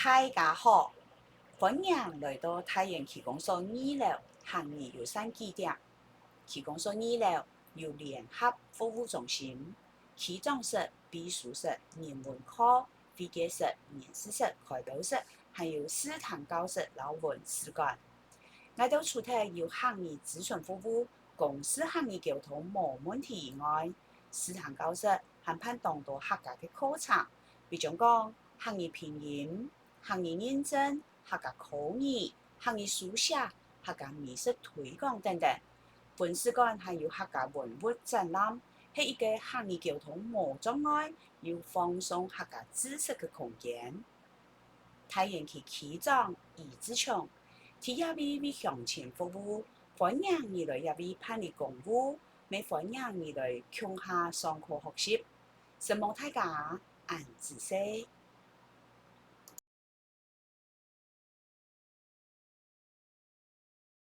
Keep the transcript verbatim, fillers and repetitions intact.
大家好，歡迎來到大園區公所二樓客語友善據點。區公所二樓有聯合服務中心、區長室、秘書室、人文課、會計室、人事室、開表室，還有視聽教室摎文史館。𠊎兜除忒有客語諮詢服務、公視客語溝通無問題以外，視聽教室還辦當多客家个課程，比將講客語拼音、客語認證、客家口語、客語書寫、客家美食推廣等等。文史館還有客家文物展覽，係一個客語溝通無障礙、又放送客家知識个空間。大園區區長余志強，在這位為鄉親服務，歡迎你來這位辦理公務，乜歡迎你來共下上課學習。承蒙大家，恁仔細。